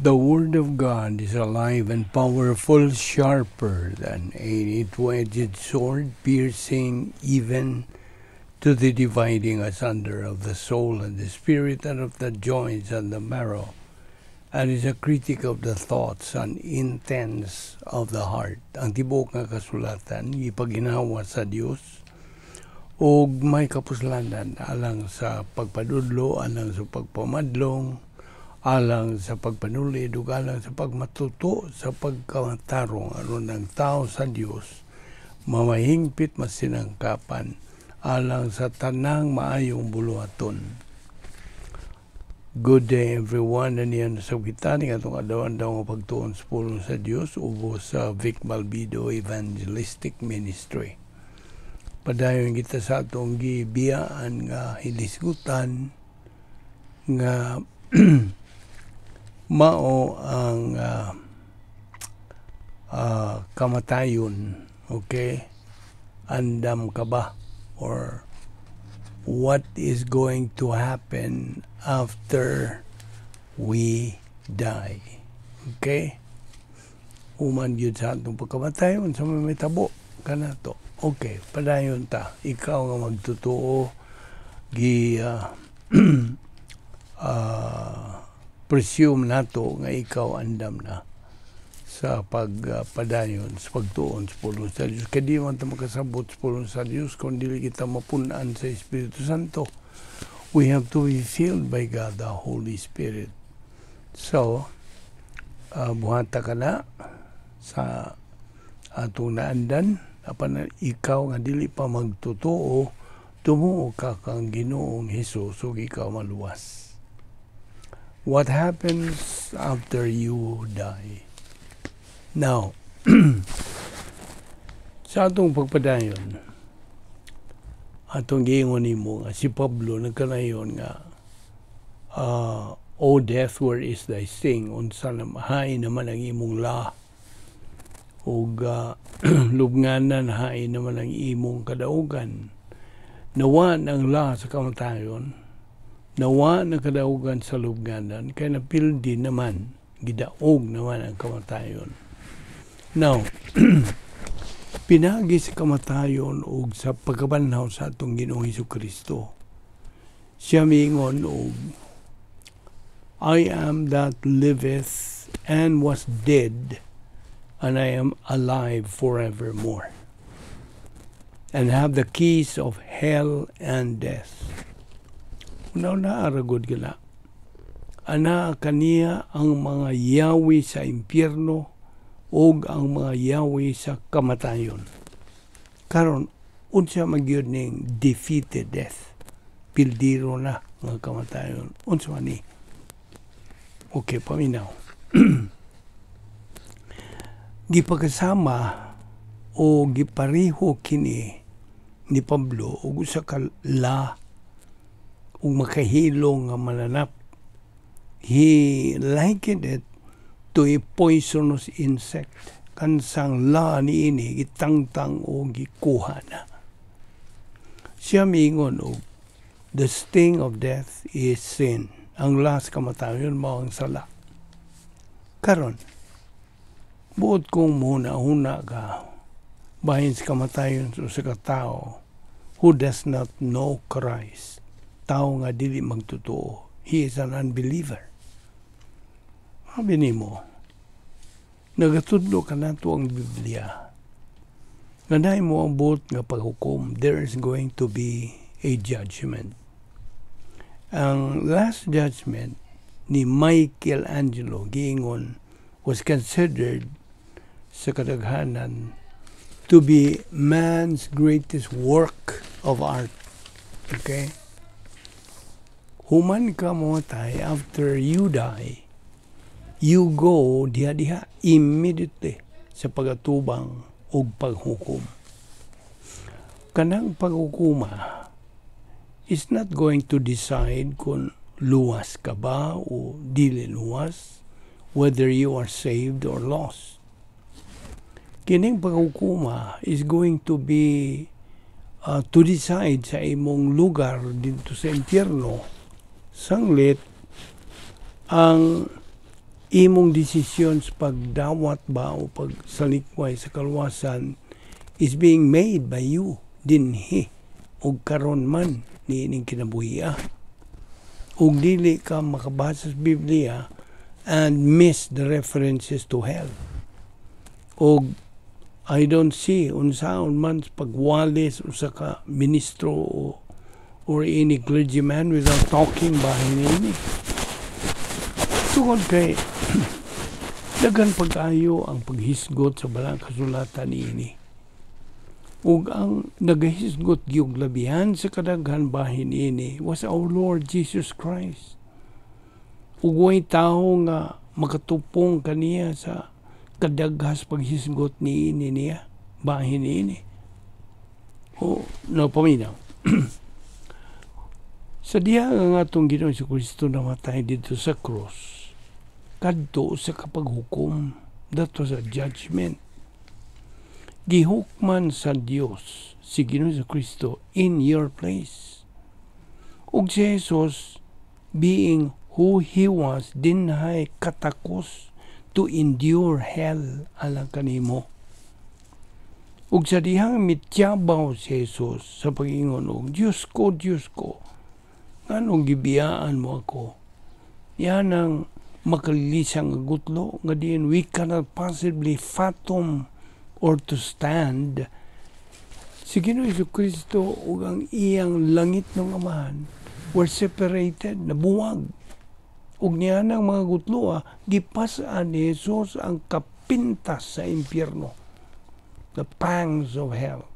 The Word of God is alive and powerful, sharper than any two-edged sword, piercing even to the dividing asunder of the soul and the spirit and of the joints and the marrow, and is a critic of the thoughts and intents of the heart. Ang tibuok nga kasulatan gipaginhawa sa Dios ug may kapuslanan alang sa pagpadudlo, alang sa pagpamadlong, alang sa pagpanulid ug alang sa pagmatuto sa pagkamatarong, aron ang tao sa Dios mamahingpit, masinangkapan alang sa tanang maayong buluhaton. Good day, everyone. Aniya sa kita ni atong adlaw-adlaw nga pagtuon sa pulong sa Dios ubos sa Vic Balbido Evangelistic Ministry. Padayon kita sa atong gibiyaan nga hilisgutan nga mao ang kamatayon. Okay? Andam ka ba? Or what is going to happen after we die? Okay? Human gyud sa atong pagkamatay, unsa may mahitabo kanato? Okay, padayon ta. Ikaw nga magtotoo, gi presume nato nga ikaw andam na sa pagpadayon sa pagtuon sa pulong sa Dios. Kay di man ta makasabot sa pulong sa Dios kung dili kita mapun-an sa Espiritu Santo. We have to be filled by God the Holy Spirit. So, buhata ka na sa atong naandan. Apan ikaw nga dili pa magtotoo, tumuo ka kang Ginoong Hesus ug ikaw maluwas. What happens after you die? Now, sa atong pagpadayon, atong giingon nimo nga si Pablo nagkanayon nga "O death, where is thy sting?" Unsa na hain naman ang imong la ug lubnganan, hain naman ang imong kadaugan? Nawa ang la sa kamatayon, nawa ang kadaugan sa lubnganan, kay napildi naman, gidaog naman ang kamatayon. Now, pinagi sa kamatayon ug sa pagkabanhaw sa atong Ginoong Hesus Kristo, siya miingon og, "I am that liveth and was dead, and I am alive forevermore, and have the keys of hell and death." Una-una aragod gila. Ana kaniya ang mga yawi sa impyerno ug ang mga yawi sa kamatayon. Karon, unsa magyud ning defeated death? Pildiro na nga kamatayon. Unsa man ni? Okay, paminaw. Gipagkasama o gipariho kini ni Pablo og usa ka la ug makahilong nga mananap. He likened it to a poisonous insect. Kansang la niini gitangtang o gikuha na. Siya miingon og the sting of death is sin. Ang la sa kamatayon mao ang sala. Karon, buot kong muna-huna ka bahin sa kamatayon sa usa ka tao who does not know Christ. Tao nga dili magtotoo. He is an unbeliever. Sabi nimo, nagatudlo kanato ang Biblia nga naay moabot nga paghukom. There is going to be a judgment. Ang Last Judgment ni Michelangelo, giingon, was considered sa kadaghanan to be man's greatest work of art. Okay? Human ka momatay, after you die, you go diha-diha immediately sa pagatubang ug paghukom. Kanang paghukuma is not going to decide kung luwas ka ba o dili luwas, whether you are saved or lost. Kining paghukuma is going to be to decide sa imong lugar didto sa impyerno. Sanglit ang Imong desisyon sa pagdawat ba o pagsalikway sa kaluwasan is being made by you dinhi og karon man niining kinabuhia. Ug dili ka makabasa sa Biblia and miss the references to hell. Og I don't see unsaon man pagwalis usa ka ministro or any clergyman without talking bahin ini. Tungod kay daghan pag-ayo ang paghisgot sa Balaang Kasulatan niini. Ug ang nagahisgot gyud labihan sa kadaghan bahin ini was our Lord Jesus Christ. Ug way tawo nga makatupong kaniya sa kadaghas paghisgot niini niya bahin niini. O napaminaw. Sa diha nga atong Ginoong Kristo namatay didto sa cross, kadto sa kapaghukom, that was a judgment. Gihukman sa Dios si Ginoong Kristo in your place. Ug si Jesus, being who He was, dinhay katakos to endure hell alang kanimo. Ug sa dihang mityabaw si Jesus sa pag-ingon og, "Diyos ko, Diyos ko, nganong gibiyaan mo ako?" Yan ang makalilisang nga gutlo nga diin we cannot possibly fathom or to stand. Si Ginoong Kristo ug ang iyang langit ng Amahan were separated, nabuwag. Ug niya ng mga gutloa, gipas-an ni Jesus ang kapintas sa impyerno, the pangs of hell.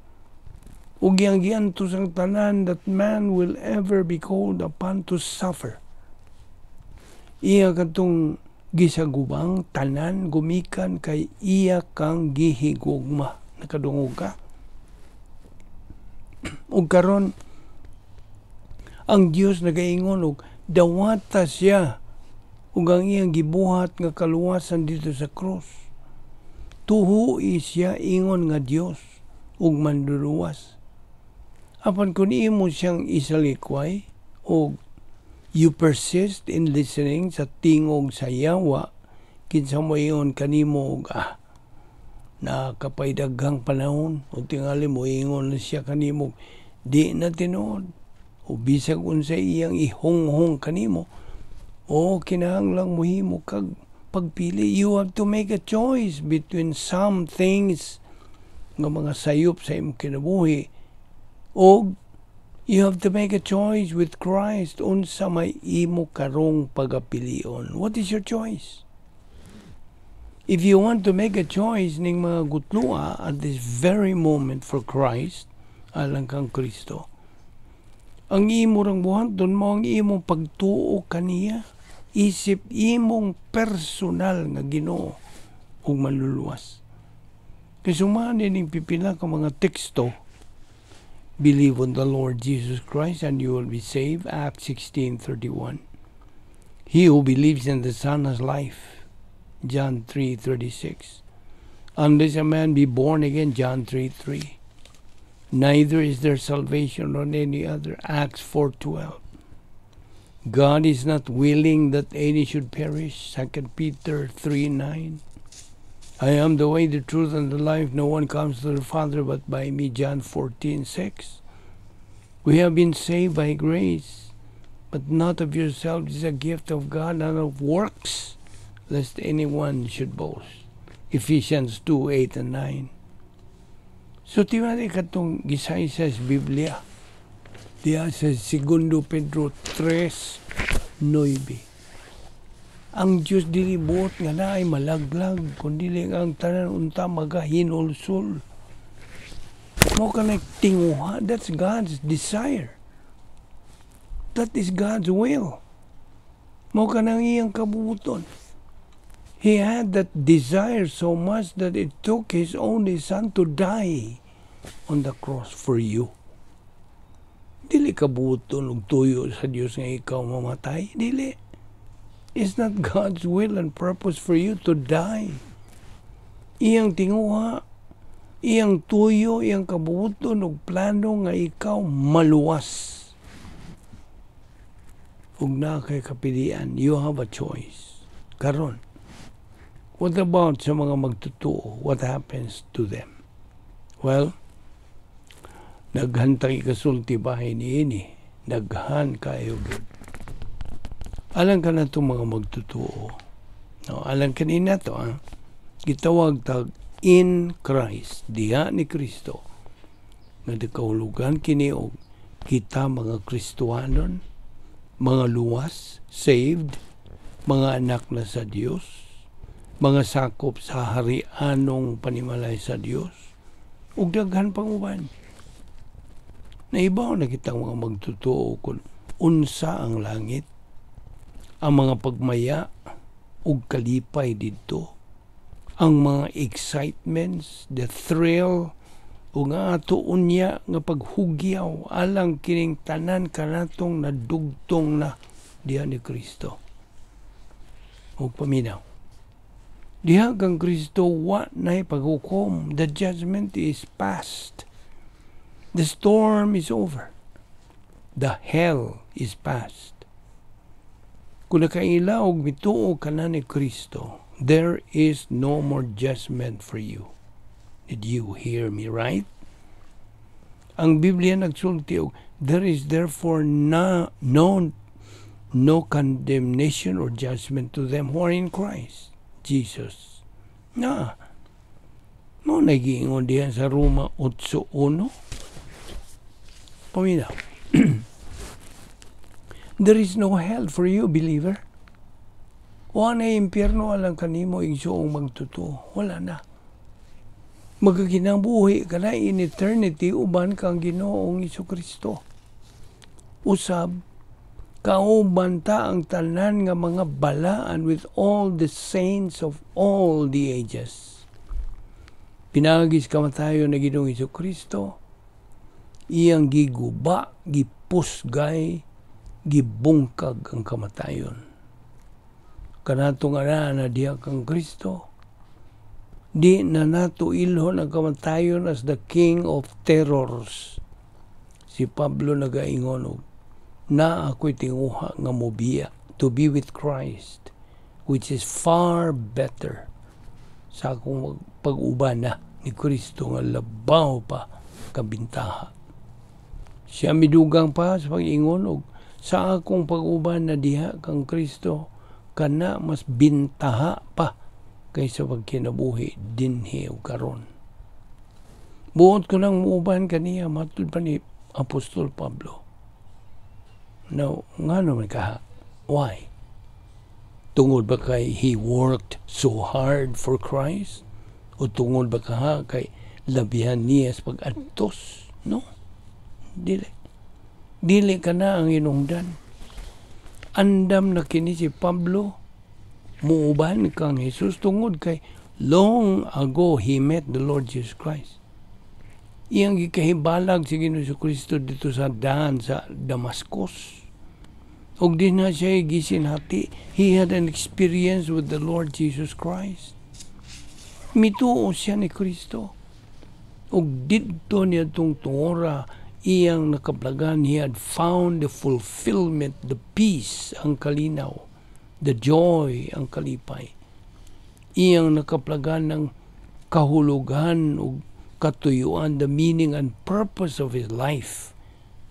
Ug iyang giantos ang tanan that man will ever be called upon to suffer. Iya katong gisagubang tanan gumikan kay iya kang gihigugma. Nakadungog ka? Ug karon ang Dios nagaingon og dawata siya ug ang iyang gibuhat nga kaluwasan didto sa krus. Tuhui siya ingon nga Dios ug manluluwas. Apan kung imo siyang isalikway og you persist in listening sa tingog sa yawa, kinsa mo ingon kanimo og nakapay daghang panahon, o tingali mo ingon na siya kanimo di na tinuod, o bisag unsa iyang ihunghong kanimo, o kinahanglang mohimo kag pagpili. You have to make a choice between some things nga mga sayop sa imong kinabuhi, og you have to make a choice with Christ. Unsa may imo karong pagapilion? What is your choice? If you want to make a choice ning mga gutloa at this very moment for Christ, alang kang Kristo, ang imo rang buhaton mo ang imong pagtuo kaniya, isip imong personal nga Ginoo ug manluluwas. Kay sumala ning pipila ka mga teksto, "Believe on the Lord Jesus Christ and you will be saved," Acts 16:31. "He who believes in the Son has life," John 3:36. "Unless a man be born again," John 3:3. "Neither is there salvation on any other," Acts 4:12. "God is not willing that any should perish," 2 Peter 3:9. "I am the way, the truth, and the life. No one comes to the Father but by me," John 14:6. "We have been saved by grace, but not of yourselves. It is a gift of God, not of works, lest anyone should boast," Ephesians 2:8 and 9. So, tingali katong gisaysay sa Biblia. Diya sa Segundo Pedro 3:9. Ang Diyos dili buot nga naay malaglag, kundi ang tanan unta magahinulsol. Mao kanay tinguha, that's God's desire. That is God's will. Mao kanang iyang kabubuton. He had that desire so much that it took His only Son to die on the cross for you. Dili kabubuton og tuyo sa Dios nga ikaw mamatay. Dili. It's not God's will and purpose for you to die. Iyang tinguha, iyang tuyo, iyang kabubuton og plano nga ikaw maluwas. Ug naa kay kapilian, you have a choice. Karon, What about sa mga magtotoo? What happens to them? Well, daghan tang ikasulti bahin niini. Daghan kayo gyud. Alang kanatong mga magtotoo. No, alang kanina to, ah. Gitawag tag in Christ, diha ni Kristo. Nga nakahulugan kini og kita mga Kristohanon, mga luwas, saved, mga anak na sa Dios, mga sakop sa harianong panimalay sa Dios, ug daghan pang uban. Naibaw na kitang mga magtotoo kung unsa ang langit, ang mga pagmaya ug kalipay didto, ang mga excitements, the thrill, ug ang ato unya nga paghugyaw alang kining tanan kanatong nadugtong na diha ni Kristo. Ug paminaw. Diha kang Kristo wa na'y paghukom. The judgment is past. The storm is over. The hell is past. Kung nakaila og mituo ka na ni Kristo, there is no more judgment for you. Did you hear me right? Ang Biblia nagsulti og there is therefore no condemnation or judgment to them who are in Christ Jesus. Na, mao na giingon diha sa Roma 8:1. Paminaw. There is no hell for you, believer. Wa na impyerno alang kanimo, igsuong magtotoo. Wala na. Magkakinabuhi ka na in eternity uban kang Ginoong Kristo. Usab, kauban ta ang tanan nga mga balaan with all the saints of all the ages. Pinaagi sa kamatayon ni Ginoong Kristo, iyang giguba, gipusgay, gibungkag ang kamatayon. Kanatong ana na diha kang Kristo, di na nato ilhon ang kamatayon as the king of terrors. Si Pablo nagaingon og na ako'y tinguha nga mobiya, to be with Christ, which is far better, sa akong pag-uban na ni Kristo nga labaw pa kabintaha. Siya midugang pa sa pag-ingon og sa akong pag-uban na diha kang Kristo kana mas bintaha pa kaysa pagkinabuhi dinhi og karon. Buot ko nang muuban kaniya, matud pa ni Apostol Pablo. Now, ngano man kaha? Why? Tungod ba kay he worked so hard for Christ? O tungod ba kaha kay labihan niya sa pag-antos? No. Dili. Dili kana ang hinungdan. Andam na kini si Pablo muuban kang Jesus tungod kay long ago he met the Lord Jesus Christ. Iyang gikahibalag si Ginoong Kristo didto sa daan sa Damascus. Ug di na siya gisinhati. He had an experience with the Lord Jesus Christ. Mituo siya ni Kristo. Ug didto niya tong tungora iyang nakaplagan, he had found the fulfillment, the peace, ang kalinaw, the joy, ang kalipay. Iyang nakaplagan ng kahulugan ug katuyuan, the meaning and purpose of his life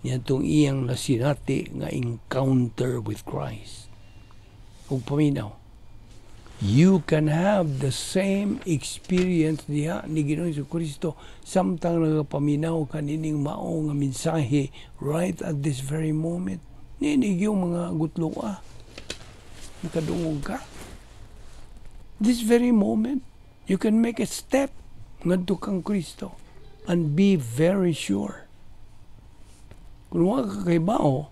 niadtong iyang nasinati nga encounter with Christ. Ug paminaw, you can have the same experience diha ni Ginoong Kristo samtang nagapaminaw kanining mao nga mensahe right at this very moment. Niini yung mga gutloa. Nakadungog ka. This very moment, you can make a step ngadto kang Kristo and be very sure. Kung wa ka kahibaw,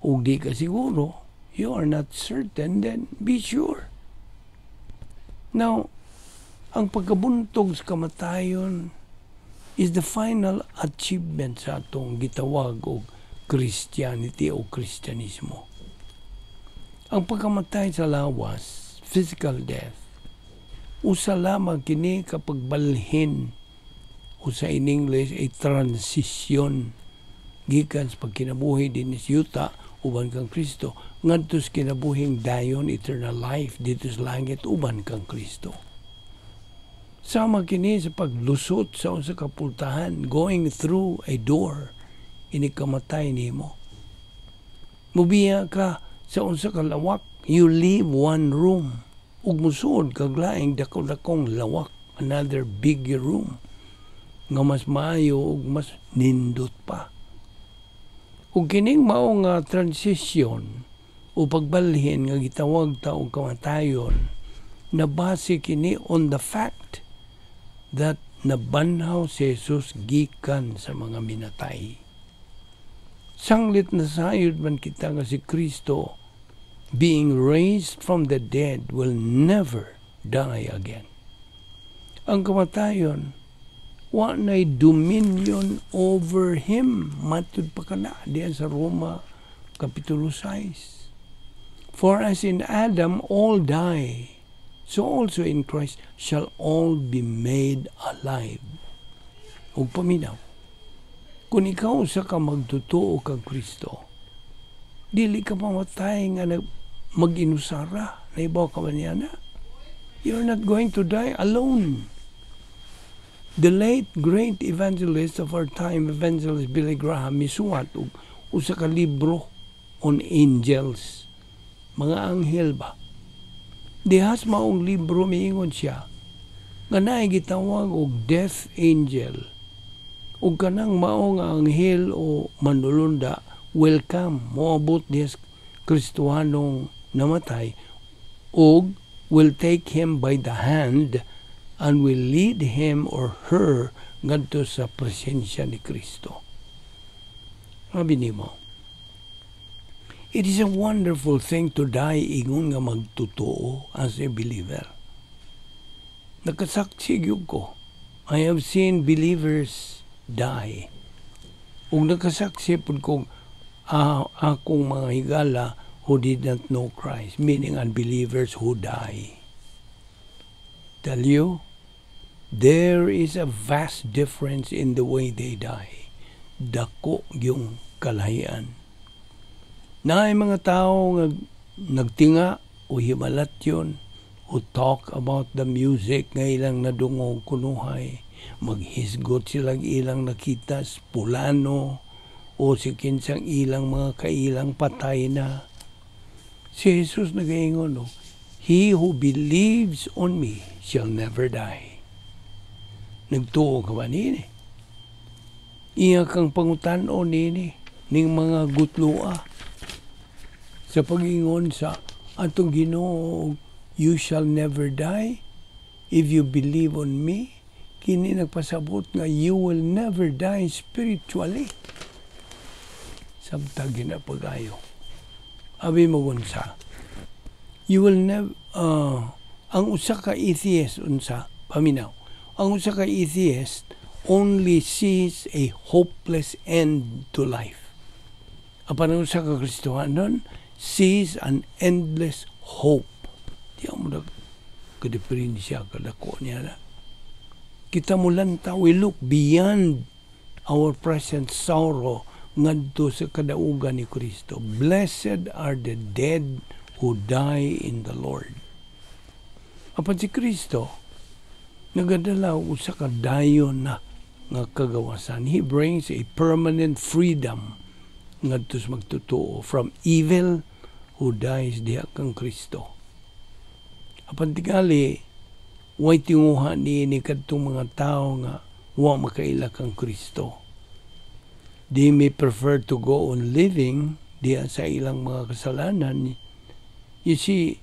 ug di ka siguro, you are not certain, then be sure. Now, ang pagkabuntog sa kamatayon is the final achievement sa atong gitawag og Christianity o Kristyanismo. Ang pagkamatay sa lawas, physical death, usa lamang kini ka pagbalhin o sa in English a transition gikan sa pagkinabuhi dinhi sa yuta. uban kang Kristo ngadto sa kinabuhing dayon, eternal life didto sa langit uban kang Kristo. Sama kini sa paglusot sa usa ka pultahan, going through a door inig kamatay nimo. Mubiya ka sa usa ka lawak, you leave one room ug musuod kag laing dako-dakong lawak, another bigger room nga mas maayo ug mas nindot pa. Ug kining mao nga transition o pagbalhin nga gitawag ta og kamatayon, nabase kini on the fact that nabanhaw si Jesus gikan sa mga minatay. Sanglit nasayod man kita nga si Kristo, being raised from the dead, will never die again. Ang kamatayon, wa nay dominion over him, matud pa kana diyan sa Roma Kapitulo 6. "For as in Adam all die, so also in Christ shall all be made alive." Ug paminaw, kung ikaw usa ka magtotoo kang Kristo, dili ka mamatay nga mag-inusara. Naibaw ka ba niya na? You're not going to die alone. The late great evangelist of our time, Evangelist Billy Graham, misuwat og usa ka libro on angels. Mga anghel ba? Dihas maong libro, miingon siya nga naay gitawag og death angel. Ug kanang mao nga anghel o manulunda will come, moabot diha sa Kristohanong namatay ug will take him by the hand and will lead him or her ngadto sa presensya ni Kristo. Sabi nimo, it is a wonderful thing to die ingon nga magtotoo as a believer. Nakasaksi gyud ko. I have seen believers die. Ug nakasaksi pud kong akong mga higala who did not know Christ, meaning unbelievers who die. Tell you, there is a vast difference in the way they die. Dako yung kalahian. Naay mga tao nga nagtinga o himalat yun o talk about the music nga ilang nadungog kunuhay. Maghisgot silang ilang nakita sa pulano o si kinsang ilang mga kailang patay na. Si Jesus nagaingon, no, "He who believes on me shall never die." Nagtuo ka ba nini? Iya kang pangutan-on nini ning mga gutlua sa pagingon sa atong Ginoo, "You shall never die if you believe on me." Kini nagpasabot nga you will never die spiritually. Sabtag ginapagayo. Abi mo unsa? You will never, ang usa ka atheist unsa, paminaw. Ang usa ka atheist only sees a hopeless end to life. Apan ang usa ka Kristohanon sees an endless hope. Di mo na kadiferensya kadako niya na. Kita mo lantaw, we look beyond our present sorrow ngadto sa kadaugan ni Kristo. Blessed are the dead who die in the Lord. Apan si Kristo, nagadala og usa ka dayon na nga kagawasan. He brings a permanent freedom ngadto sa magtotoo from evil who dies diha kang Kristo. Apan tingali, way tinguha niini kadtong mga tawo nga wa makaila kang Kristo. They may prefer to go on living diha sa ilang mga kasalanan. You see,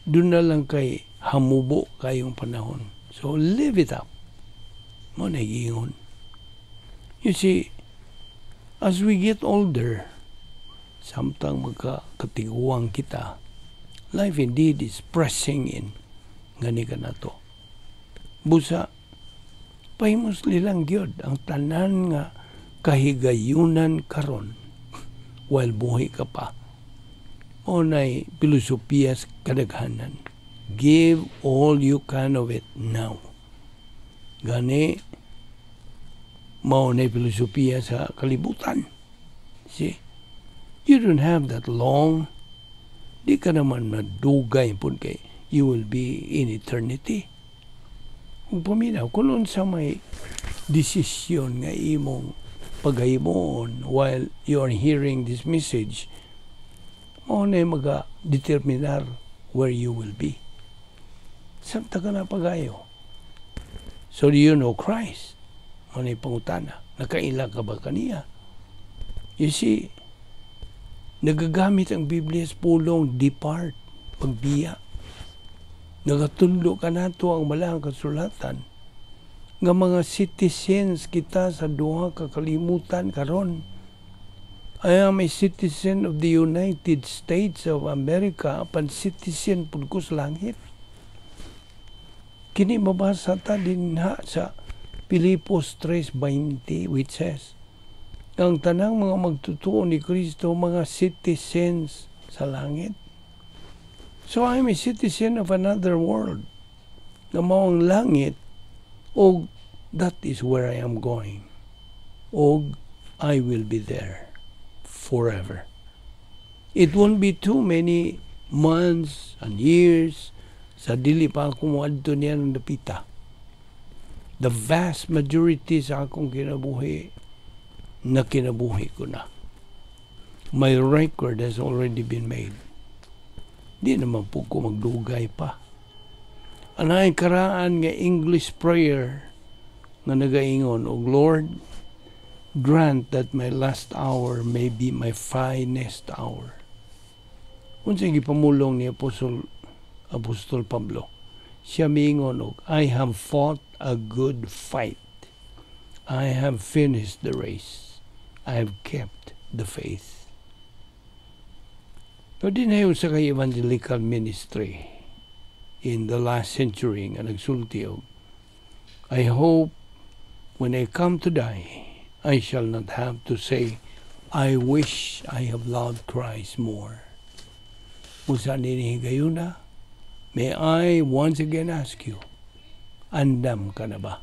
doon na lang kay hamubo kayong panahon. So, live it up. Mo na giingon. You see, as we get older, samtang magkakatiguang kita, life indeed is pressing in. Gani ka na to. Busa, pahimos nilang gyud ang tanan nga kahigayunan karon while buhi ka pa. O nay pilosopiyas kadaghanan. Give all you can of it now. Gani, mao na filosofiya sa kalibutan. See? You don't have that long. Di ka naman madugay pud kay you will be in eternity. Kung paminaw, kung unsa may desisyon nga imong pagahimoon while you are hearing this message, mao na maga-determinar where you will be. Samtang ka na pagayo. So do you know Christ? Mao na pangutana. Nakaila ka ba kaniya? You see, nagagamit ang Biblia sa pulong "depart", pagbiya. Nagatudlo kanato ang Balaang Kasulatan nga mga citizens kita sa duha ka kalimutan karon. I am a citizen of the United States of America, apan citizen pud ko sa langit. Kini mabasa ta dinha sa Filipos 3:20, which says, ang tanang mga magtutuo ni Kristo, mga citizens sa langit. So I'm a citizen of another world. Nga mao ang langit, og that is where I am going. Og I will be there forever. It won't be too many months and years sa dili pa ako moadto niya ng dapita. The vast majority sa akong kinabuhi, na kinabuhi ko na. My record has already been made. Di naman po ko magdugay pa. Anay karaan nga English prayer nga nagaingon, "O Lord, grant that my last hour may be my finest hour." Unsa gipamulong ni Apostol Pablo? Siya miingon og, "I have fought a good fight. I have finished the race. I have kept the faith." Pero di na sa kay evangelical ministry in the last century nga nagsulti og, "I hope when I come to die, I shall not have to say, 'I wish I have loved Christ more.'" Kung sa higayuna, may I once again ask you, andam ka na ba?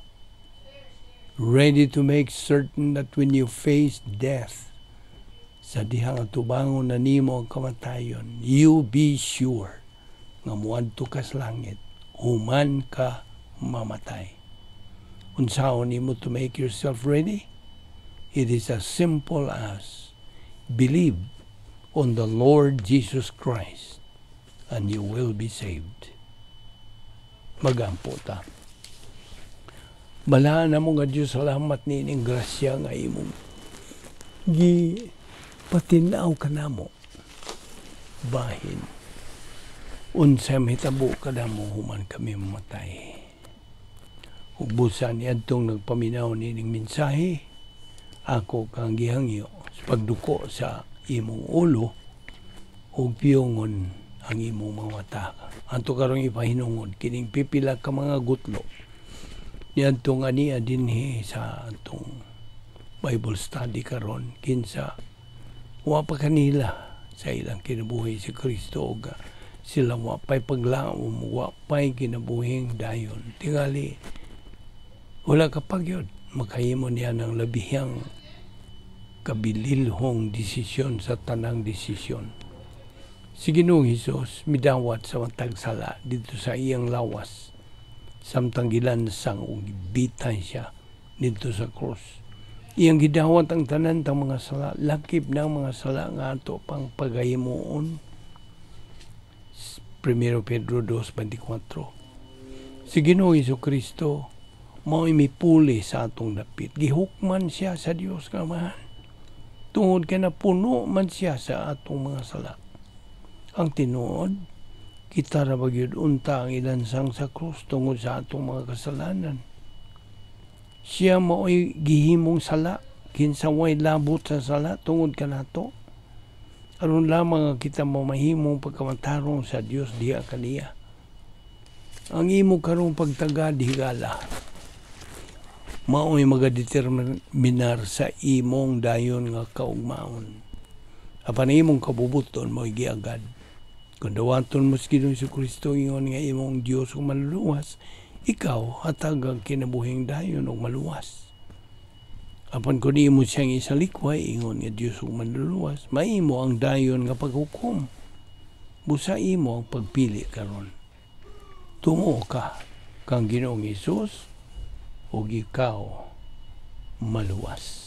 Ready to make certain that when you face death, sa dihang atubangon na nimo ang kamatayon, you be sure nga muadto ka sa langit, human ka mamatay. Unsaon nimo to make yourself ready? It is as simple as believe on the Lord Jesus Christ and you will be saved. Magampo ta. Balaan namo nga Diyos, salamat niining grasya nga imong gi patinaw kanamo. Bahin unsay mahitabo kanamo human kami mamatay. Ug busa niadtong nagpaminaw niining mensahe, ako kang gihangyo sa pagduko sa imong ulo ug piyongon ang imong mga mata. Anto karong ipahinungod kining pipila ka mga gutlo niadtong ania dinhi sa atong Bible study karon, kinsa wa pa kanila sa ilang kinabuhi si Kristo ug sila wa pa'y paglaom, wa pa'y kinabuhing dayon. Tingali wala ka pagyod makahimo niya ng labihang kabililhong desisyon sa tanang desisyon. Si Ginoong Hesus midawat sa matag sala dito sa iyang lawas samtang gilansang ug gibitay siya dito sa krus. Iyang gidawat ang tanan tang mga sala, lakip ng mga sala nga ato pang pagahimuon. 1 Pedro 2:24. Si Ginoong Hesus Kristo mao mipuli sa atong dapit. Gihukman siya sa Dios nga Amahan tungod kay napuno man siya sa atong mga sala. Ang tinuod, kita ra ba gyud unta ang ilansang sa krus tungod sa atong mga kasalanan. Siya mao'y gihimong sala, kinsa way labot sa sala tungod kanato, aron lamang nga kita mamahimong pagkamatarong sa Dios diha kaniya. Ang imo karong pagtagad, higala, mao'y magadeterminar sa imong dayon nga kaugmaon. Apan imong kabubuton mo'y giagad. Kung dawaton mo sa Ginoong Kristo ingon nga imong Dios ug Manluluwas, ikaw hatag ang kinabuhing dayon ug maluwas. Apan kung imo siyang isalikway, ingon nga Dios ug manluluwas, maimo ang dayon nga paghukom. Busa imo ang pagpili karon. Tumo ka kang Ginoong Hesus ug ikaw maluwas.